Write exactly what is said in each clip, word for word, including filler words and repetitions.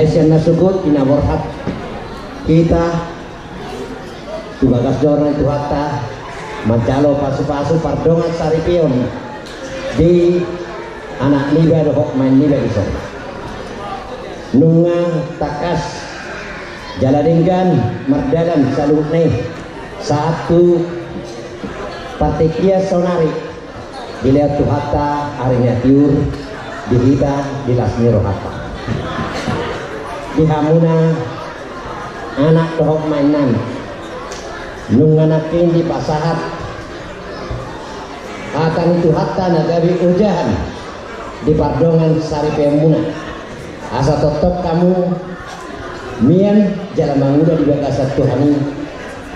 Sian na sungkun, ina borhat hita tu bagas joro ni Tuhanta manjalo pasupasu pardongan saripeon di anak niba dohot maen niba dison. Nunga tangkas jala denggan mardalan saluhutna i sahat tu partingkian saonari. Dilehon Tuhanta ari na tiur di hita di las ni rohanta. Di hamuna anak dohot maen nami, nunga nangkin dipasahat hata ni Tuhanta na gabe ojahan di pardongan saripeonmuna. Asa tongtong hamu mian jala mangula di bagasan Tuhan i,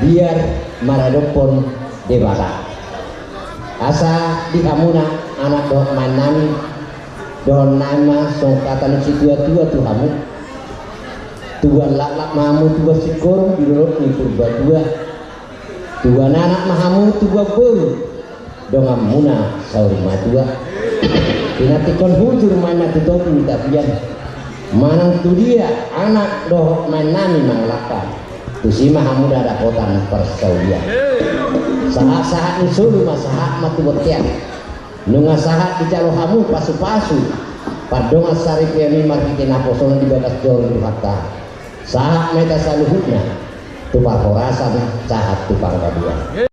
biar maradophon Debata. Asa di hamuna anak dohot maen nami, dohonon nami ma songon hata ni situatua tu hamu: Tubuan laklak ma hamu, tubuan singkoru di dolok ni Purbatua. Tubuan anak ma hamu, tubuan boru donganmuna saur matua. Pinantikhon hujur ma inna tu topi ni tapian. Manang tudia anak dohot maen nami mangalangka, tusi ma hamu dapotan parsaulian. Sahat-sahat ni solu ma sahat ma tu bontean. Nunga sahat dijalo hamu pasupasu pardongan saripeon i marhite naposoon di bagas joro ni Tuhanta. Sahat ma hita saluhutna tu parhorasan sahat tu panggabean.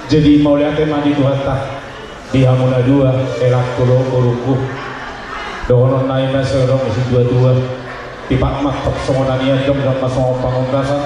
Jadi mauliate ma di Tuhanta. Di hamu na dua, helangku dohot borungku. Dohonon nami ma songon na didok ni situatua: Tipak ma antong songon anian, jongjong ma songon pangundasan.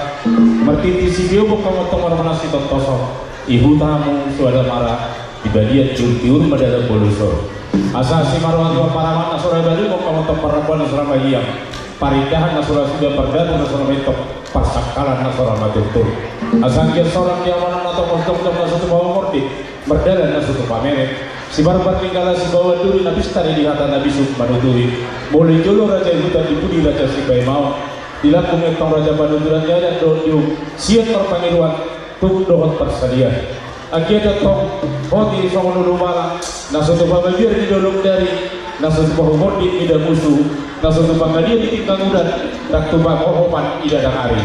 Martintin sitio bongkam antong marmula sitontoson. Di huta hamu suada mara, di balian tiur-tiur ma dalan bolosor. Asa simaroa-roa paraman na so ra balu, bongkam antong parrambuan na so ra mahiang. Parindahan na so ra suda, pardapur na so ra maintop, parsangkalan na so ra maturtur. Asa anggiat sorang di hamu anakna tomos jongjong na so tupa mamorde, mardalan na so tupa mereng. Sibarbar ninggala sibaoa duri, na pistari di hata na bisuk manutuhi. Molo di jolo raja i Huta, di pudi raja Sipaimaon, di lambung i antong raja panuturan ni adat dohot di uhum, sian parpangidoan tung dohot parsadiaan. Anggiat antong hot i songon ulu bala na so tupa mabiar di dolok dari, Na so tu pahomondit mida musu, na so tu pangalian di tingkang udan, dang tu pahohopan ida dang ari.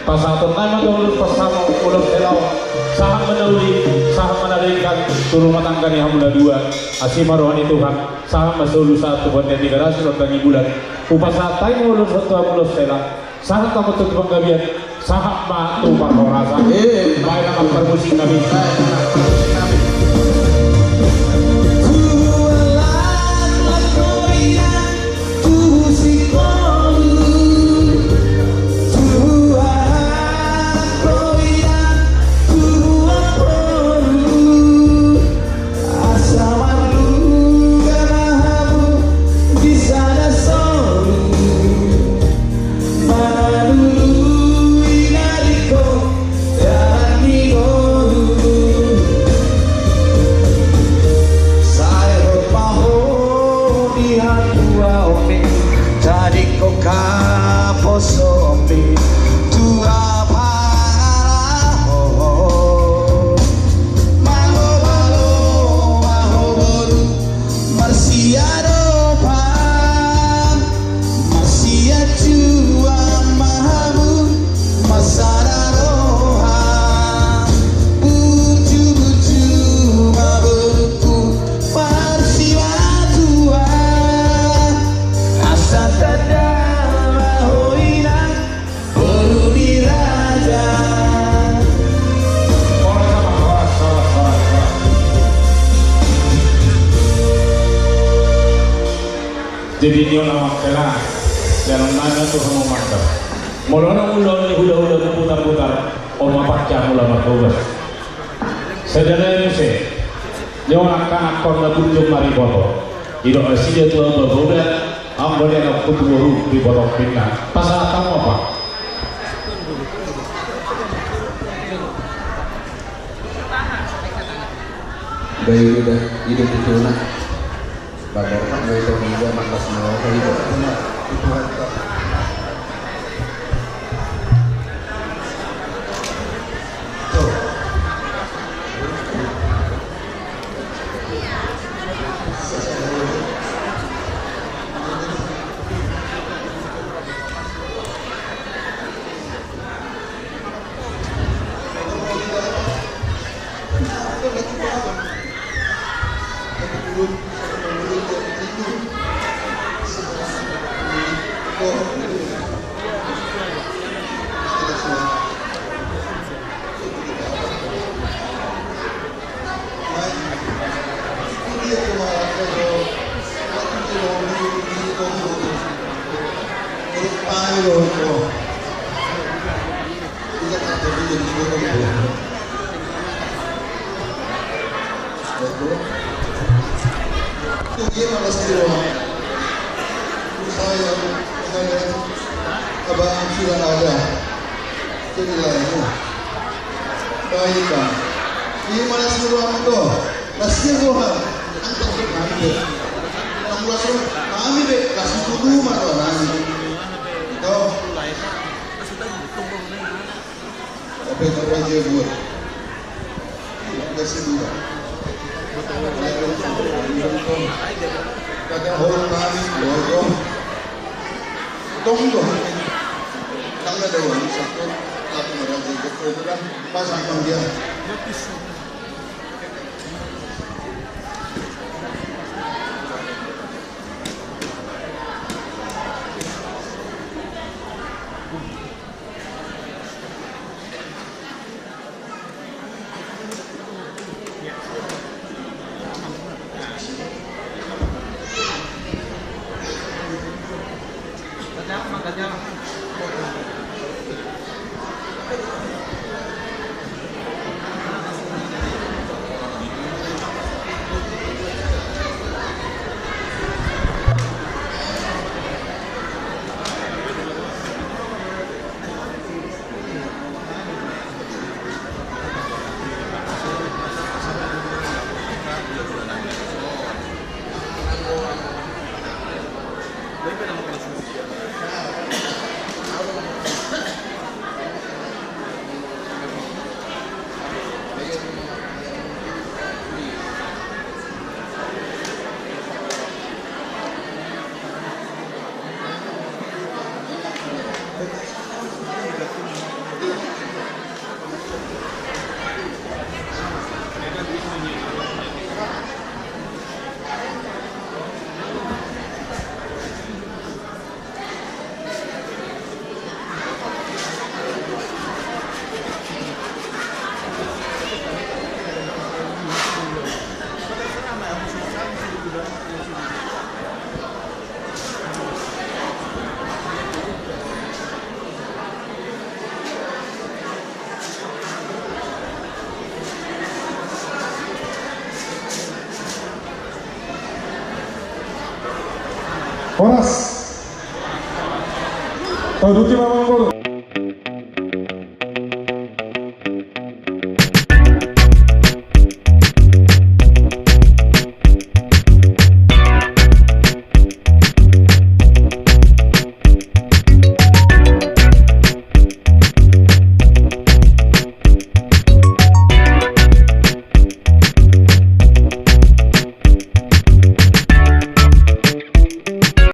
Pasahaton nai ma tu ulos pasamok, ulos hela on, sahat ma na uli, sahat ma na denggan, tu rumah tangga ni hamu na dua, asi ma roha ni Tuhan, sahat ma solu sahat tu bontean ni garasi rondang ni bulan. Hupasahat hami ma ulos on tu hamu ulos hela. Sahat ma tu panggabean, sahat ma tu parhorasan. Eh. Baen ma parmusik nami. Baen ma parmusik nami. Asa marlunga ma hamu di sada solu, mangalului na ringkot dalan ni ngolu. Sai ro ma ho di hatuaon i, tadingkon haposoon i, tua parharoroan. Mangobalo ma ho boru, marsiadopan, marsiajuan ma hamu, marsada roha. Bujubuju ma borungku, marsimatua, asa tanda ma ho inang, boru ni raja. Horas, horas, horas, horas, horas. Jadi, ni on amang hela, jala nunga tu hamu mantap. Molo na mula ni hulahula muputarputar, on ma pancam mula marhobas. Sada nai muse, ni on angka anakkon na burju mariboto. Didok nasida tu ahu, baboda, amang, dia na hutu boru di botong pinna. Pasahat hamu ma. Baik, udah, hidup itu, nah. Bapak, Pak, baik, Pak, udah, makas mau, hidup itu, nah. Itu, kan, Pak. Tuh. Itu dia malas di rumah. Saya, saya, abang sudah ada. Jadi lah, ya. Baik, Bang. Ini malas di rumah tuh. Kasian gua, Bang. Antar gua ngambil. Enam belas rumah. Kami, Be, kasih kudu mah, Bang. Tuh. Apa yang terjadi, buat? Iya, kasih dua. Kata orang kami, logo. Tong, dong. Tanggal dua, satu, satu, pasang dia. Horas. Tauduti ma amangboru.